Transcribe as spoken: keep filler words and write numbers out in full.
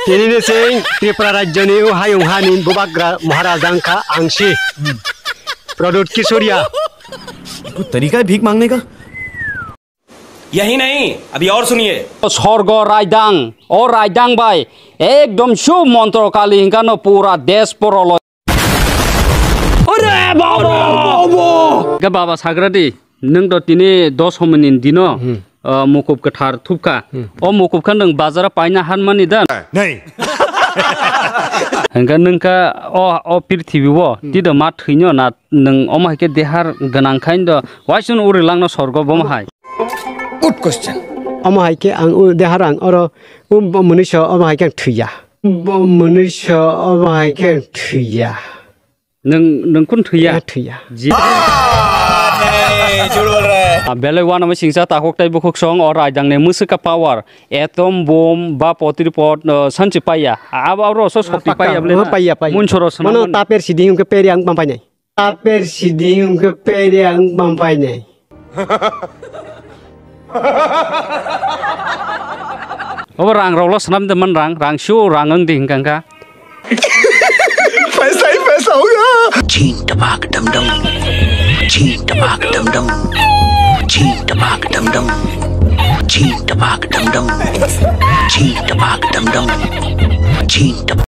Tini ni sing Tripura rajyoni o hayung hani bubagra Maharaja wngkha angsi. Pradyut Kisoria. तू तरीका है भीख मांगने का? यही नहीं, अभी और सुनिए। Sorgo raidang, o raidang bai ekdom sub montro kali hinkano pura desh porolo. Ore baba! Ga baba sagradi, nwng do tini dos homini dino, hmm, ah, mukub kwthar thupkha. Hmm. O mukub kha nwng bazara paina hanmani dan? Nahi. Hingkha nwngkha o, o prithibi o, hmm, tido ma thwino na nwng omo hai khe dehar gwnang khain do, waisung uri langno sorgo bomo hai. Good question. Omo hai khe ang u dehar ang oro u bo mwnwiso omo hai khe ang thwiya. Bo mwnwiso omo hai khe ang thwiya. Nwng, nwng kun thwiya? Ya, thwiya. Ji. Ah, belai wanama singsa takhuk tai bukhuk song o raidang ne mwswka power. Atom bomb ba potripot, uh, sanchi paiya. Abo aro so sokti paiya bole na. Paiya, paiya. Munsoro swnam. Mano taper sidi hingke peri ang pampai nai. Taper sidi hingke peri ang pampai nai. Obo rang rok lo swnam de man rang, rang sio rang ang di hingka hingka. Paisa hi paisa hoga. Chin tabak dam dam. Chin tabak dam dam. Chin tabak dam dam. Chin tabak dam dam. Chin tabak dam dam. Chin tabak.